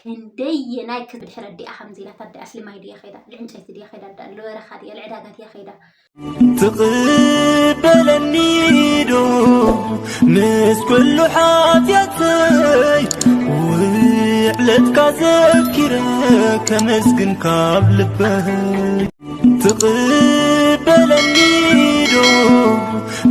ክንደየናይ ክብድሕር ኣዲኣ ከምዚ ኢላታ ኣዲኣ ስሊማይ ድያ ከይዳ ልዕንጨይቲ ድያ ከይዳ ኣዲኣ ልበረኻ ድያ ልዕዳጋ ድያ ከይዳ ትቕበለኒዶ ምስ ኩሉ ሓጢኣተይ ውዕለትካ ዘኪረ ከመስግን ካብ ልበይ ትቕበለኒዶ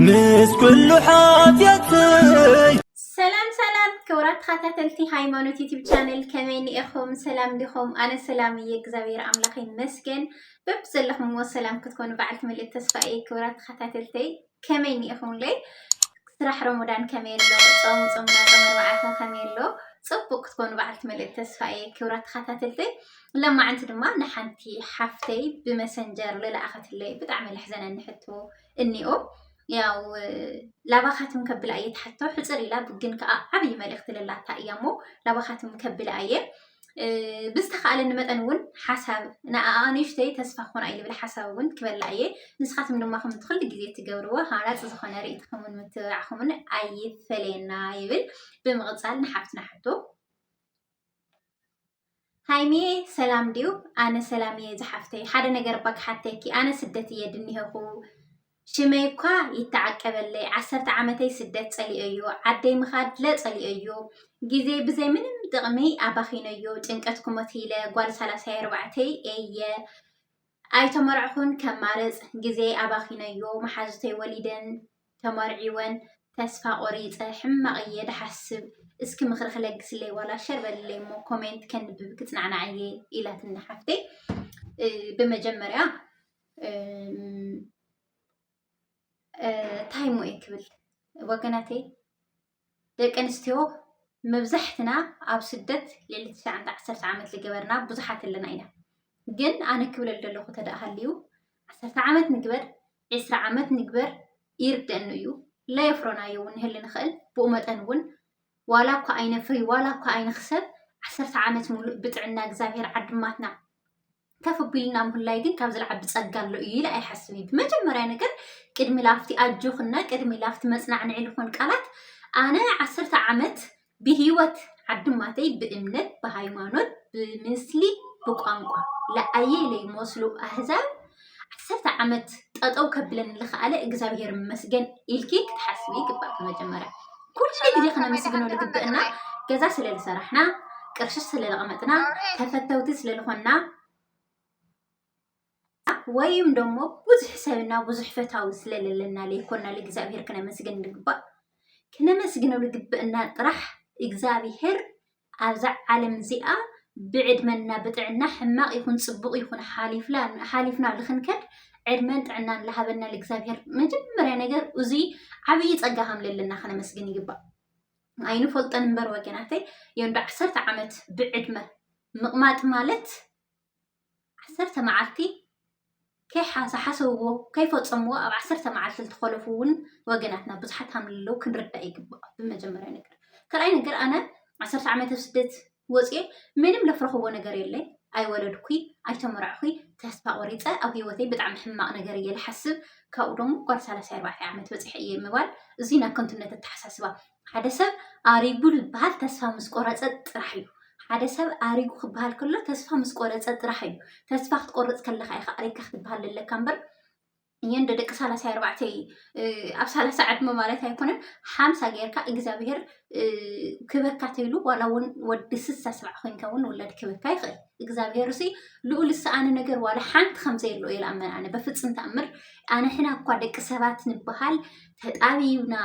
ምስ ኩሉ ሓጢኣተይ ሰላም ሰላም ክቡራት ተኸታተልቲ ሃይማኖት ዩቲብ ቻነል ከመይ እኒኢኹም? ሰላም ዲኹም? ኣነ ሰላም እየ፣ እግዚኣብሔር ኣምላኽ ይመስገን። በብዘለኹምዎ ሰላም ክትኮኑ በዓልቲ ምልእቲ ተስፋ እየ። ክቡራት ተኸታተልተይ ከመይ እኒኢኹምለይ? ስራሕ ረመዳን ከመይ ኣሎ? ጾም ጾምና ጾም ኣርባዓኸ ከመይ ኣሎ? ጽቡቅ ክትኮኑ በዓልቲ ምልእቲ ተስፋ እየ። ክቡራት ተኸታተልተይ ለማዓንቲ ድማ ንሓንቲ ሓፍተይ ብመሰንጀር ልለኣኸትለይ ብጣዕሚ ለሕዘነኒ ሕቶ እኒኦ። ያው ላባኻትም ከብላ እየ ትሓቶ ሕፅር ኢላ ግን ከዓ ዓብዪ መልእክቲ ለላታ እያ እሞ ላባኻትም ከብላ እየ። ብዝተኻእለኒ መጠን እውን ሓሳብ ንኣኣ ንእሽተይ ተስፋ ክኾና እዩ ልብል ሓሳብ እውን ክበላ እየ። ንስኻትም ድማ ከምቲ ኩሉ ግዜ ትገብርዎ ሃናፂ ዝኾነ ርእይትኹምን ምትብባዕኹምን ኣይፈለየና ይብል። ብምቕፃል ንሓፍትና ሕቶ ሃይሚዬ ሰላም ድዩ? ኣነ ሰላም እየ ዝሓፍተይ። ሓደ ነገር እባ ክሓተኪ፣ ኣነ ስደት እየ ድኒሀኹ። ሽመይ እኳ ይተዓቀበለይ። ዓሰርተ ዓመተይ ስደት ጸሊኦዮ። ዓደይ ምኻድ ለ ጸሊኦዮ። ግዜ ብዘይ ምንም ጥቕሚ ኣባኺነዮ። ጭንቀት ክሞት ኢለ ጓል ሰላሳይ ኣርባዕተይ እየ። ኣይተመርዕኹን ከማርጽ ግዜ ኣባኺነዮ። መሓዙተይ ወሊደን ተመርዒወን ተስፋ ቆሪፀ ሕማቕ እየ ድሓስብ። እስኪ ምኽሪ ክለግስለይ ዋላ ሸር በልለይ እሞ ኮሜንት ከንብብ ክፅናዕናዕ እየ ኢላትኒ ሓፍተይ። ብመጀመርያ እንታይ እሞ እየ ክብል ወገናተይ፣ ደቂ ኣንስትዮ መብዛሕትና ኣብ ስደት ልዕሊ ትሽዓተ ዓሰርተ ዓመት ዝገበርና ብዙሓት ኣለና ኢና። ግን ኣነ ክብለል ዘለኹ ተደኣ ሃልዩ ዓሰርተ ዓመት ንግበር፣ ዕስራ ዓመት ንግበር ይርደአኒ እዩ። ለየፍሮናዮ እውን ንህሊ ንኽእል። ብኡ መጠን እውን ዋላ እኳ ኣይነፍሪ ዋላ እኳ ኣይንኽሰብ ዓሰርተ ዓመት ሙሉእ ብጥዕና እግዚኣብሔር ዓድማትና ከፍ ኣቢልና ምህላይ ግን ካብ ዝለዓቢ ጸጋ ኣሎ እዩ ኢለ ኣይሓስብ እዩ። ብመጀመርያ ነገር ቅድሚ ላፍቲ ኣጆኽና ቅድሚ ላፍቲ መጽናዕንዒ ልኾን ቃላት ኣነ ዓሰርተ ዓመት ብህይወት ዓድማተይ ብእምነት ብሃይማኖት ብምስሊ ብቋንቋ ለኣየ ለይመስሉ ኣህዛብ ዓሰርተ ዓመት ጠጠው ከብለኒ ልኸኣለ እግዚኣብሔር ይመስገን ኢልኪ ክትሓስቢ ይግባእ። ብመጀመርያ ኩሉ ግዜ ክነመስግኖ ልግብእና ገዛ ስለ ልሰራሕና ቅርሺ ስለ ለቐመጥና ተፈተውቲ ስለ ልኾንና ወይም ደሞ ብዙሕ ሰብና ብዙሕ ፈታዊ ስለለለና ለይኮና ለእግዚኣብሔር ክነመስግን ንግባእ። ክነመስግነሉ ግብእና ጥራሕ እግዚኣብሔር ኣብዛ ዓለም እዚኣ ብዕድመና ብጥዕና ሕማቕ ይኹን ፅቡቕ ይኹን ሓሊፍና ልኽንከድ ዕድመን ጥዕናን ለሃበና ለእግዚኣብሔር መጀመርያ ነገር እዙይ ዓብዪ ፀጋ ከም ለለና ክነመስግን ይግባእ። ኣይንፈልጦን እምበር ወገናተይ የንዶ ዓሰርተ ዓመት ብዕድመ ምቕማጥ ማለት ዓሰርተ መዓልቲ ከይሓሰ ሓሰብዎ ከይፈፀምዎ ኣብ ዓሰርተ መዓልቲ ዝተኸለፉ እውን ወገናትና ብዙሓት ሃምልለው ክንርዳእ ይግባእ። ብመጀመርያ ነገር ካልኣይ ነገር ኣነ ዓሰርተ ዓመት ኣብ ስደት ወፅኤ ምንም ለፍረኽዎ ነገር የለይ። ኣይወለድኩይ ኣይተመራዕኩይ ተስፋ ቆሪፀ ኣብ ህይወተይ ብጣዕሚ ሕማቕ ነገር እየ ልሓስብ። ካብኡ ደሞ ጓል ሰላሳ ኣርባዕተ ዓመት በፂሐ እየ ምባል እዚ ናብ ከንቱነት ኣተሓሳስባ ሓደ ሰብ ኣሪጉ ዝበሃል ተስፋ ምስ ቆረፀ ጥራሕ እዩ። ሓደ ሰብ ኣሪጉ ክበሃል ከሎ ተስፋ ምስ ቆረፀ ጥራሕ እዩ። ተስፋ ክትቆርፅ ከለካ ኢኻ ኣሪግካ ክትበሃል ዘለካ እምበር እየ እንደ ደቂ ሰላሳ ኣርባዕተ ኣብ ሰላሳ ዕድመ ማለት ኣይኮነን ሓምሳ ጌርካ እግዚኣብሄር ክበካ ተይሉ ዋላ እውን ወዲ ስሳ ሰብዓ ኮይንካ እውን ውላድ ክበካ ይኽእል። እግዚኣብሄር ሲ ልኡል ዝሰኣነ ነገር ዋላ ሓንቲ ከም ዘየሎ እየ ዝኣምን ኣነ በፍፅም ተኣምር። ኣንሕና እኳ ደቂ ሰባት ንበሃል ተጣቢብና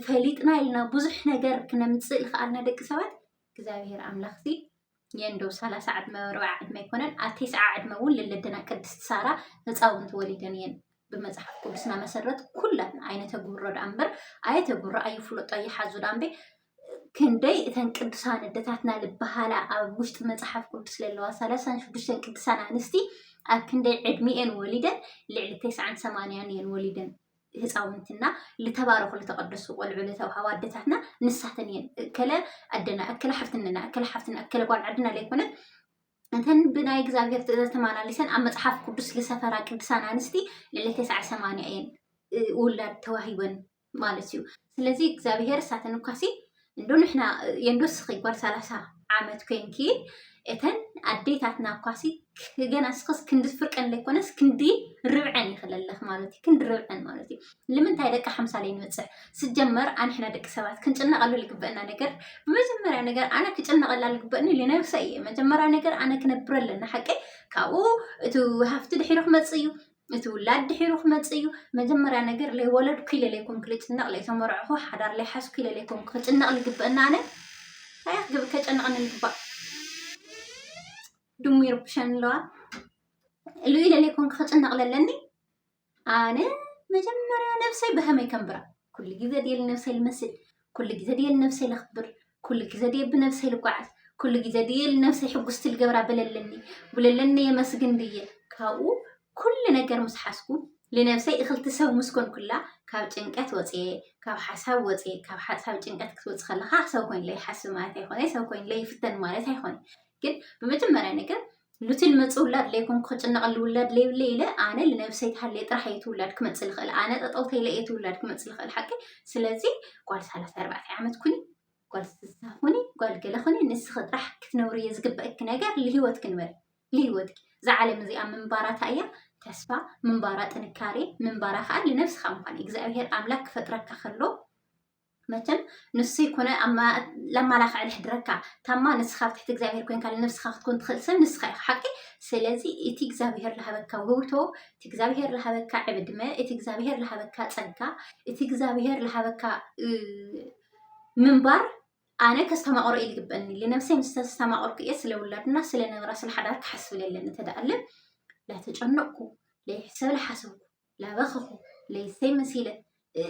ፈሊጥና ኢልና ብዙሕ ነገር ክነምፅእ ዝኸኣልና ደቂ ሰባት እግዚኣብሄር ኣምላኽ ሲ የንዶ ሰላሳ ዕድመ ኣርብዓ ዕድመ ኣይኮነን ኣብ ተስዓ ዕድመ እውን ልለደና ቅድስቲ ሳራ ህፃውንቲ ወሊደን እየን። ብመፅሓፍ ቅዱስና መሰረት ኩላትና ኣይነተግብሮ ደኣ እምበር ኣየተግብሮ ኣይፍለጦ ኣይሓዙ ደኣ እምበይ ክንደይ እተን ቅዱሳን ኣደታትና ልበሃላ ኣብ ውሽጢ መፅሓፍ ቅዱስ ለለዋ ሰላሳን ሽዱሽተን ቅዱሳን ኣንስቲ ኣብ ክንደይ ዕድሚኤን ወሊደን ልዕሊ ተስዓን ሰማንያን እየን ወሊደን ህፃውንትና ልተባረኹ ልተቐደሱ ቆልዑ ልተውሃቡ ኣደታትና ንሳተን እየን እከለ ኣደና እከለ ሓፍትንና እከለ ሓፍትና እከለ ጓል ዓድና ለይኮነት እተን ብናይ እግዚኣብሔር ትእዛዝ ተመላሊሰን ኣብ መፅሓፍ ቅዱስ ልሰፈራ ቅዱሳን ኣንስቲ ልዕሊ ተስዓ ሰማንያ እየን ውላድ ተዋሂበን ማለት እዩ። ስለዚ እግዚኣብሔር እሳተን እኳሲ እንዶ ንሕና የንዶ ስኺ ጓል ሰላሳ ዓመት ኮይንኪ፣ እተን ኣዴታትና እኳሲ ገና እስኽስ ክንዲ ፍርቀን ዘይኮነስ ክንዲ ርብዐን ይኽለለኽ ማለት እዩ። ክንዲ ርብዐን ማለት እዩ። ንምንታይ ደቂ ሓምሳ ለይ ንብፅሕ? ስጀመር ኣንሕና ደቂ ሰባት ክንጭነቐሉ ልግበአና ነገር፣ ብመጀመርያ ነገር ኣነ ክጭነቐላ ልግበእኒ ልነብሰ እየ። መጀመርያ ነገር ኣነ ክነብር ኣለና ሓቂ። ካብኡ እቲ ሃፍቲ ድሒሩ ክመፅእ እዩ፣ እቲ ውላድ ድሒሩ ክመፅእ እዩ። መጀመርያ ነገር ለይወለድኩ ኢለ ለይኮንኩ ልጭነቕ፣ ለይተመርዕኹ ሓዳር ለይሓዝኩ ኢለ ለይኮንኩ ክጭነቕ ልግበእና። ኣነ እንታይ ክግብ ከጨንቐኒ ልግባእ? ድሙ ይርብሸን ኣለዋ። ኢሉ ኢለ ለይኮንኩ ክጭነቕ ለለኒ። ኣነ መጀመርያ ነብሰይ ብኸመይ ከንብራ? ኩሉ ግዜ ድየ ንነብሰይ ልመስል? ኩሉ ግዜ ድየ ንነብሰይ ለኽብር? ኩሉ ግዜ ድየ ብነብሰይ ልጓዓዝ? ኩሉ ግዜ ድየ ንነብሰይ ሕጉስቲ ልገብራ? በለለኒ፣ ብለለኒ የመስግን ድየ? ካብኡ ኩሉ ነገር ምስ ሓዝኩ፣ ልነብሰይ እኽልቲ ሰብ ምስ ኮንኩላ፣ ካብ ጭንቀት ወፅየ፣ ካብ ሓሳብ ወፅየ። ካብ ሓሳብ ጭንቀት ክትወፅእ ከለኻ ሰብ ኮይንለ ይሓስብ ማለት ኣይኮነ፣ ሰብ ኮይንለ ይፍተን ማለት ኣይኮነ። ግን ብመጀመርያ ነገር ሉቲ ልመፅእ ውላድ ለይኮንኩ ክጭነቐሉ ውላድ ለይብለ ኢለ ኣነ ልነብሰይ ተሃልየ ጥራሕ እየ እቲ ውላድ ክመፅእ ልኽእል። ኣነ ጠጠው ተይለ እየ እቲ ውላድ ክመፅእ ልኽእል ሓቂ። ስለዚ ጓል ሰላሳ ኣርባዕተ ዓመት ኩኒ፣ ጓል ስሳ ኩኒ፣ ጓል ገለ ኩኒ፣ ንስኺ ጥራሕ ክትነብርዮ ዝግበእኪ ነገር ልህይወትኪ ንበሪ። ልህይወትኪ። እዛ ዓለም እዚኣ ምንባራ እንታይ እያ? ተስፋ፣ ምንባራ ጥንካሬ፣ ምንባራ ከዓ ልነብስኻ ምዃን። እግዚኣብሔር ኣምላክ ክፈጥረካ ከሎ መቸም ንሱ ይኮነ ኣማ-፣ ለማላኽዕ ልሕድረካ። ታማ ንስኻ ኣብ ትሕቲ እግዚኣብሔር ኮይንካ ልነብስኻ ክትኮን ትኽእል ሰብ ንስኻ ኢኻ ሓቂ። ስለዚ እቲ እግዚኣብሔር ልሃበካ ውህብቶ፣ እቲ እግዚኣብሔር ልሃበካ ዕድመ፣ እቲ እግዚኣብሔር ልሃበካ ጸጋ፣ እቲ እግዚኣብሔር ልሃበካ፣ እ፣ ምንባር ኣነ ከስተማቕሮ እዩ ልግበእኒ። ልነብሰይ ምስ ተስተማቕርኩ እየ ስለ ውላድና፣ ስለ ነብራ፣ ስለ ሓዳር ክሓስብ ለለኒ። ተደኣለ ላተጨነቕኩ፣ ለይሕሰብ ልሓሰብኩ፣ ላበኸኹ፣ ለይሰይ መሲለ፣ እ፣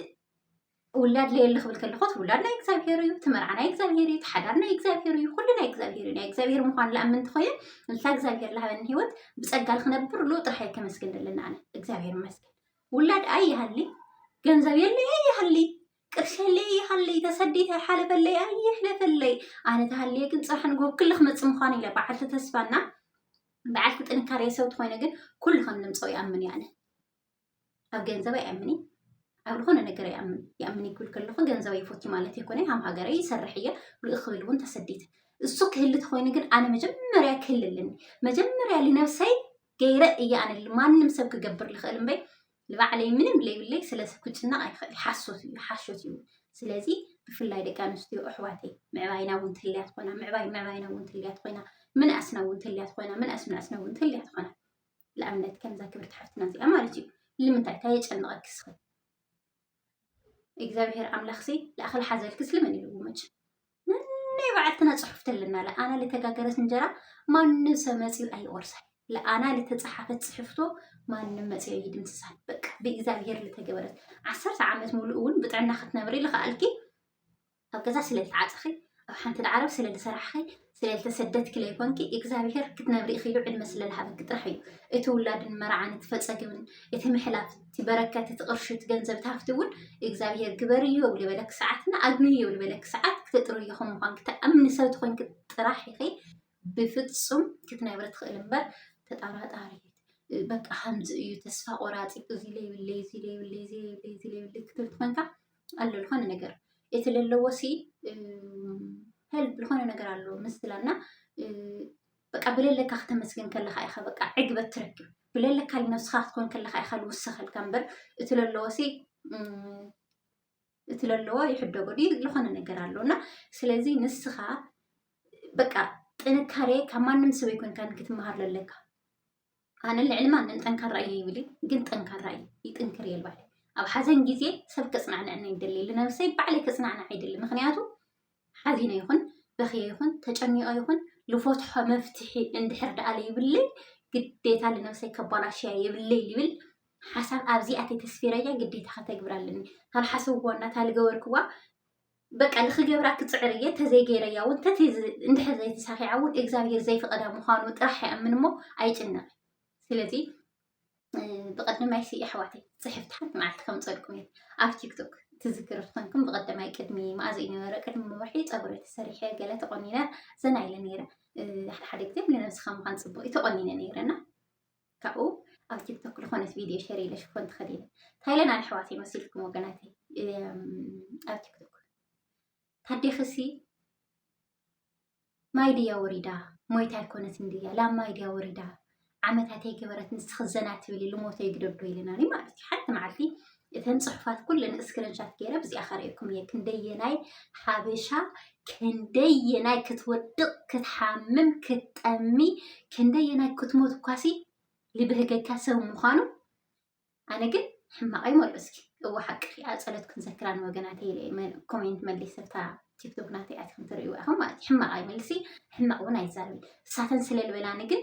ውላድ ለየለ ክብል ከለኹ፣ እቲ ውላድ ናይ እግዚኣብሔር እዩ፣ እቲ መርዓ ናይ እግዚኣብሔር እዩ፣ እቲ ሓዳር ናይ እግዚኣብሔር እዩ፣ ኩሉ ናይ እግዚኣብሔር እዩ። ናይ እግዚኣብሔር ምዃኑ ልኣምን እንተኾይነ፣ እታ እግዚኣብሔር ልሃበኒ ህይወት ብጸጋ ልክነብር ልኡ ጥራሕ እየ ከመስግን ደለና ኣነ። እግዚኣብሔር ይመስገን። ውላድ ኣይሃሊ፣ ገንዘብ የለይ ኣይሃሊ፣ ቅርሺ የለይ ኣይሃሊ፣ ተሰዲተ ሓለፈለይ ኣይሕለፈለይ፣ ኣነ ተሃልየ ግን ጽባሕ ንግሆ ክሊ ክመጽእ ምዃኑ ኢለ በዓልቲ ተስፋና በዓልቲ ጥንካሬ ሰብ ትኾይነ ግን ኩሉ ከም ንምጸው ይኣምን እየ ኣነ። ኣብ ገንዘብ ኣይኣምን እየ፣ ኣብ ዝኾነ ነገር ኣይኣምን። ይኣምን ይብል ከለኹ ገንዘብ ኣይፈቱ ማለት ኣይኮነ። ሃም ሃገረይ ይሰርሕ እየ፣ ልኡ ክብል እውን ተሰዲተ። እሱ ክህሊ ተኾይኑ ግን ኣነ መጀመርያ ክህሊ ኣለኒ። መጀመርያ ልነብሰይ ገይረ እየ ኣነ ማንም ሰብ ክገብር ልኽእል እምበይ ልባዕለይ ምንም ለይብለይ ስለ ሰብ ክጭነቕ ኣይኽእል። ሓሶት እዩ፣ ሓሾት እዩ። ስለዚ ብፍላይ ደቂ ኣንስትዮ ኣሕዋተይ ምዕባይና እውን ትህልያ ትኾና፣ ምዕባይ ምዕባይና እውን ትህልያ ትኾይና፣ ምንኣስና እውን ትህልያ ትኾይና፣ ምንኣስ ምንኣስና እውን ትህልያ ትኾና። ንኣብነት ከምዛ ክብርቲ ሓፍትና እዚኣ ማለት እዩ። ንምንታይ እንታይ የጨንቐኪ እስኺ? እግዚኣብሔር ኣምላኽሲ ላእኽል ሓዘልክስ ልመን ኢልዎ መቸም። ነናይ ባዕልትና ጽሑፍ ተለና፣ ለኣና ለተጋገረት እንጀራ ማንም ሰብ መጺኡ ኣይወርሳይ። ለኣና ለተጻሓፈት ጽሕፍቶ ማንም መጺኡ ይድምስሳል። በቃ ብእግዚኣብሔር ለተገበረት። ዓሰርተ ዓመት ሙሉእ እውን ብጥዕና ክትነብሪ ልኸኣልኪ ኣብ ገዛ ስለ ልተዓጸኺ፣ ኣብ ሓንቲ ዓረብ ስለ ልሰራሕኺ፣ ስለ ልተሰደትኪ ለይኮንኪ፣ እግዚኣብሔር ክትነብሪ ኢኺ ኢሉ ዕድመ ስለ ልሃበኪ ጥራሕ እዩ። እቲ ውላድን መርዓን፣ እቲ ፈጸግምን፣ እቲ ምሕላፍ፣ እቲ በረከት፣ እቲ ቅርሺ፣ እቲ ገንዘብ፣ እቲ ሃፍቲ እውን እግዚኣብሔር ግበርዮ ይብል በለኪ ሰዓትና፣ ኣግንዮ ይብል በለኪ ሰዓት፣ ክተጥርዮ ከም ምዃንኪ፣ ተኣምኒ ሰብ ትኾንኪ ጥራሕ ኢኺ ብፍጹም ክትነብሪ ትኽእል እምበር ተጠራጣሪ፣ በቃ ከምዚ እዩ፣ ተስፋ ቆራጺ፣ እዚ ለይብለይ፣ እዚ ለይብለይ፣ እዚ ለይብለይ፣ እዚ ለይብለይ ክትብል ትኾንካ፣ ኣሎ ዝኾነ ነገር። እቲ ለለዎ ሲ፣ እ፣ ሄልፕ ዝኾነ ነገር ኣሎ ምስላና፣ እ፣ በቃ ብለለካ ክተመስግን ከለኻ ኢኻ በቃ ዕግበት ትረክብ። ብለለካ ንነብስኻ ክትኮን ከለኻ ኢኻ ልውሰኸልካ እምበር፣ እቲ ለለዎ ሲ፣ እ፣ እቲ ለለዎ ይሕደጎ ድዩ ዝኾነ ነገር ኣሎ። እና ስለዚ ንስኻ በቃ ጥንካሬ ካብ ማንም ሰብ ኣይኮንካን ክትመሃር ለለካ። ኣነ ልዕሊ ማንም ጠንካራ እየ ይብል እዩ፣ ግን ጠንካራ እየ፣ ይጥንክር እየ ልባዕለይ። ኣብ ሓዘን ግዜ ሰብ ከጽናንዐኒ ኣይደሊ፣ ልነብሰይ ባዕለይ ከጽናንዓ ኣይደሊ። ምኽንያቱ ሓዚነ ይኹን በኽየ ይኹን ተጨኒቐ ይኹን ልፈትሖ መፍትሒ እንድሕር ደኣ ለይብለይ ግዴታ ልነብሰይ ከባላሽያ የብለይ ይብል ሓሳብ ኣብዚኣተይ ተስፊረያ ግዴታ ከተግብር ኣለኒ። ታልሓሰብዋ እና ታልገበርክዋ በቃ ልክገብራ ክጽዕር እየ። ተዘይገይረያ እውን ተተይ-፣ እንድሕር ዘይተሳኺዓ እውን እግዚኣብሔር ዘይፈቐዳ ምዃኑ ጥራሕ ይኣምን እሞ ኣይጭነቕን። ስለዚ፣ እ፣ ብቐደማይ ሲ ኣሕዋተይ ጽሕፍቲ ሓንቲ መዓልቲ ከምጸልኩም እየ። ኣብ ቲክቶክ ትዝክሩ ትኾንኩም ብቐደማይ ቅድሚ መኣዝ እዩ ነበረ? ቅድሚ ወርሒ ጸጉሪ ተሰሪሐ ገለ ተቆኒነ ዘና ኢለ ነይረ። እ፣ ሓደ ሓደ ግዜ ንነብስኻ ምዃን ጽቡቕ እዩ። ተቆኒነ ነይረ እና ካብኡ ኣብ ቲክቶክ ዝኾነት ቪድዮ ሸር ኢለ ሽፎን ተኸዲነ። ታይለን ኣሕዋተይ መሲልኩም ወገናተይ፣ እም፣ ኣብ ቲክቶክ ታዴኽሲ ማይ ድያ ወሪዳ? ሞይታ ኣይኮነትን ድያ? ላብ ማይ ድያ ወሪዳ? ዓመታት ኣይገበረትን፣ ንስኺ ዘና ትብሊ፣ ልሞቶ ይግደዶ ኢለናኒ ማለት እዩ። ሓንቲ መዓልቲ እተን ጽሑፋት ኩለን ስክሪንሻት ገይረ ብዚኣ ከርእየኩም እየ። ክንደየናይ ሓበሻ፣ ክንደየናይ ክትወድቕ፣ ክትሓምም፣ ክትጠሚ፣ ክንደየናይ ክትሞት እኳሲ ልብህገካ ሰብ ምዃኑ። ኣነ ግን ሕማቕ ኣይመልኦ። እስኪ እወ ሓቂ፣ ኣብ ጸሎት ክንዘክራ ንወገናተይ ኢለ እየ መ-፣ ኮሜንት መሊሰ፣ ኣብታ ቲክቶክ ናተይ ኣቲኹም ትርእይዋ ኢኹም ማለት እዩ። ሕማቕ ኣይመልሲ፣ ሕማቕ እውን ኣይዛረብን። እሳተን ስለ ዝበላኒ ግን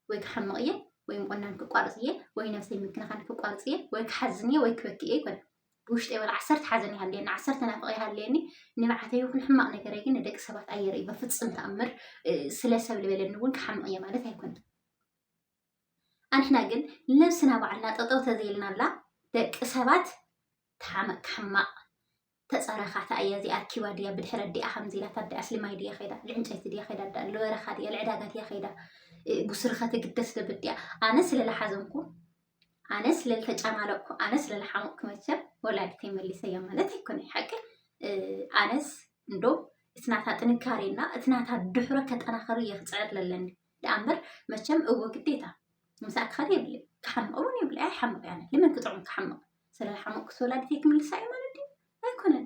ወይ ክሓምቕ እየ፣ ወይ ምቑናን ክቋርጽ እየ፣ ወይ ነብሰይ ምክንኻን ክቋርጽ እየ፣ ወይ ክሓዝን እየ፣ ወይ ክበኪ እየ ኣይኮነን። ብውሽጠይ ወላ ዓሰርተ ሓዘን ይሃልየኒ፣ ዓሰርተ ናፍቕ ይሃልየኒ፣ ንብዓተይ ይኹን ሕማቕ ነገረይ ግን ንደቂ ሰባት ኣየርእይ በፍጽም ተኣምር። እ፣ ስለ ሰብ ዝበለኒ እውን ክሓምቕ እየ ማለት ኣይኮነን። ኣንሕና ግን ነብስና ባዕልና ጠጠው ተዘይልናላ፣ ደቂ ሰባት ትሓመቅ ክሕማቕ ተጸረኻ፣ እታ እያ እዚኣ ኣርኪባ ድያ፣ ብድሕረት ድያ ከምዚ ኢላታ፣ ድያስ ልማይ ድያ ከይዳ፣ ልዕንጨይቲ ድያ ከይዳ፣ ዳ-፣ ልበረኻ ድያ፣ ልዕዳጋ ድያ ከይዳ፣ እ፣ ብሱርኸ ትግደስ ደብድ ድያ? ኣነ ስለ ልሓዘንኩ፣ ኣነ ስለ ልተጫማለቅኩ፣ ኣነ ስለ ልሓመቕኩ መቸም ወላዲተይ መሊሰያ ማለት ኣይኮነን። ሓቂ፣ እ፣ ኣነስ እንዶ እቲ ናታ ጥንካሬና እቲ ናታ ድሕሮ ከጠናኸሩ እየ ክጽዕር ለለኒ። ደኣ እምበር መቸም እወ ግዴታ ምሳኣ ክኸድ የብለይ፣ ክሓምቕ እውን የብለይ። ኣይሓምቕ ያነ ልመን ክጥዑም ክሓምቕ ስለ ዝሓመቕኩ ወላዲተይ ክምልሳ እዩ ማለት ድዩ? ኣይኮነን።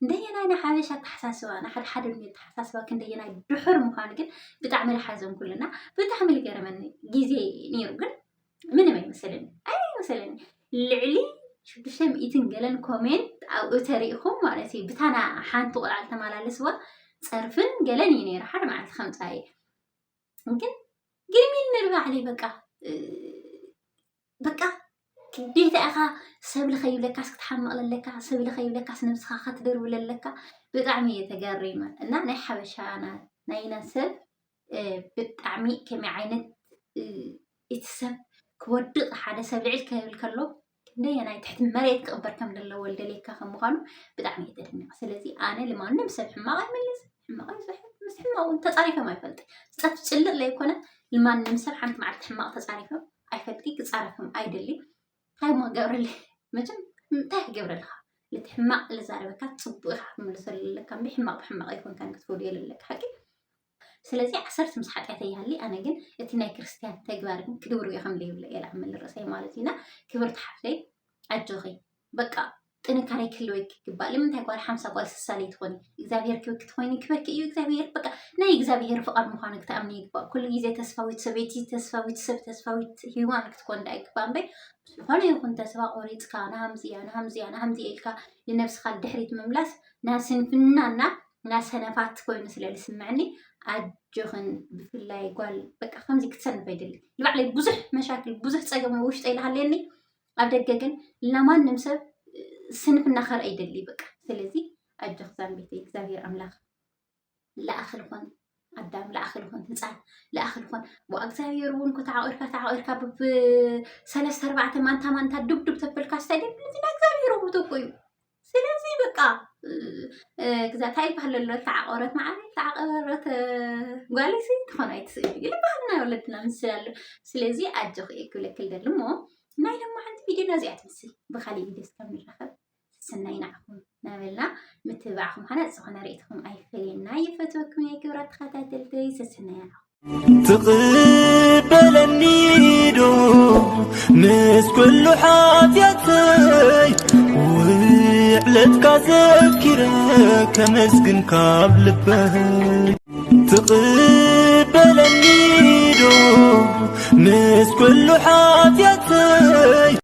እንደየናይ ናይ ሓበሻ ኣተሓሳስባ፣ ናይ ሓደ ሓደ እምነት ኣተሓሳስባ ክንደየናይ ድሑር ምዃኑ ግን ብጣዕሚ ልሓዘንኩልና፣ ብጣዕሚ ልገረመኒ ግዜ ነይሩ። ግን ምንም ኣይመሰለኒ፣ ኣይመሰለኒ። ልዕሊ ሽዱሽተ ሚእትን ገለን ኮሜንት ኣብኡ ተሪእኹም ማለት እዩ። ብታና ሓንቲ ቆልዓ ዝተመላለስዋ ጸርፍን ገለን እዩ ነይሩ ሓደ መዓልቲ ከምጻእ። ግን ግርም ኢልኒ ንባዕለይ በቃ፣ እ፣ በቃ ግዴታ ኢኻ ሰብ ልኸይብለካስ ክትሓምቕ ለለካ፣ ሰብ ልኸይብለካስ ነብስኻ ከትድርብ ለለካ። ብጣዕሚ እየ ተገሪመ። እና ናይ ሓበሻና ናይና ሰብ፣ እ፣ ብጣዕሚ ከመይ ዓይነት፣ እ፣ እቲ ሰብ ክወድቕ፣ ሓደ ሰብ ልዕል ክብል ከሎ ክንደየናይ ትሕቲ መሬት ክቕበር ከም ዘለዎ ልደልየካ ከም ምዃኑ ብጣዕሚ እየ ተደኒቐ። ስለዚ ኣነ ልማንም ሰብ ሕማቕ ኣይመልስ፣ ሕማቕ ኣይዝሕል፣ ምስ ሕማቕ እውን ተጻሪፈም ኣይፈልጥ። ጸፍ ጭልቕ ለይኮነ ልማንም ሰብ ሓንቲ መዓልቲ ሕማቕ ተጻሪፈም ኣይፈልጥ፣ ክጻረፈም ኣይደሊ። እንታይ እሞ ገብረለይ? መቸም እንታይ ክገብረልካ? ነቲ ሕማቕ ልዛረበካ ጽቡቕ ኢኻ ክትምልሰሉ ኣለካ እምበር ሕማቕ ብሕማቕ ኣይኮንካን ክትፈድዮ ዘለካ ሓቂ። ስለዚ ዓሰርተ ምስ ሓጢኣተይ ይሃሊ፣ ኣነ ግን እቲ ናይ ክርስትያን ተግባር ግን ክድብሩ እየ ከም ዘይብለ እየ ልኣምን ርእሰይ ማለት እዩ። እና ክብርቲ ሓፍተይ ኣጆኺ፣ በቃ ጥንካሬ ክህልወኪ ይግባእ። ንምንታይ ጓል ሓምሳ ጓል ስሳ ለይትኾኒ? እግዚኣብሔር ክብኪ ትኾይኒ ክበኪ እዩ እግዚኣብሔር። በቃ ናይ እግዚኣብሔር ፍቓድ ምዃኑ ክትኣምኒ ይግባእ። ኩሉ ግዜ ተስፋዊት ሰበይቲ፣ ተስፋዊት ሰብ፣ ተስፋዊት ሂዋን ክትኮን ደኣ ይግባእ እምበይ፣ ዝኾነ ይኹን ተስፋ ቆሪጽካ፣ ንሃምዚ እያ፣ ንሃምዚ እያ፣ ንሃምዚ እያ ኢልካ ንነብስኻ ልድሕሪት ምምላስ ናይ ስንፍናና ናይ ሰነፋት ኮይኑ ስለ ዝስምዐኒ፣ ኣጆኽን ብፍላይ ጓል በቃ ከምዚ ክትሰንፍ ኣይደሊ። ንባዕለይ ብዙሕ መሻክል፣ ብዙሕ ጸገም ኣብ ውሽጠይ ልሃልየኒ፣ ኣብ ደገ ግን ለማንም ሰብ ስንፍና ከርአ ይደሊ በቃ። ስለዚ ኣጆኽ ዛምቤተይ፣ እግዚኣብሔር ኣምላኽ ለኣኽል ኾን ኣዳም፣ ለኣኽል ኾን ህፃን፣ ለኣኽል ኾን ብእግዚኣብሔር እውን እኮ ተዓቂርካ፣ ተዓቂርካ ብሰለስተ ኣርባዕተ ማንታ ማንታ ዱብ ዱብ ተበልካ ስታይ ደብል፣ እዚ ናይ እግዚኣብሔር ውህብቶ እኮ እዩ። ስለዚ በቃ፣ እ፣ እ፣ ግዛ-፣ እንታይ ይበሃል ኣሎ፣ ተዓቆረት መዓረ፣ ተዓቆረት፣ እ፣ ጓል ሲ ትኾን ኣይትስእል እዩ። ልባህልና ወለድና ምስል ኣሎ። ስለዚ ኣጆኺ እየ ክብለኪ ልደሊ እሞ፣ ናይ ሎማዓንቲ ቪድዮ ነዚኣ ትመስል። ብኻሊእ ቪድዮ እስካብ ንራኸብ፣ ሰሰናዩ ንዓኹም እናበልና፣ ምትብባዕኹም ሃናጺ ዝኾነ ርእይቶኹም ኣይፈለየና። ይፈትወኩም እየ ክቡራት ተኸታተልተይ፣ ሰሰናዩ ንዓኹም። ትቕበለኒ ዶ ምስ ኩሉ ሓጢኣተይ፣ ውዕለትካ ዘኪረ ከመስግን ካብ ልበይ። ትቕበለኒ ዶ ምስ ኩሉ ሓጢኣተይ፣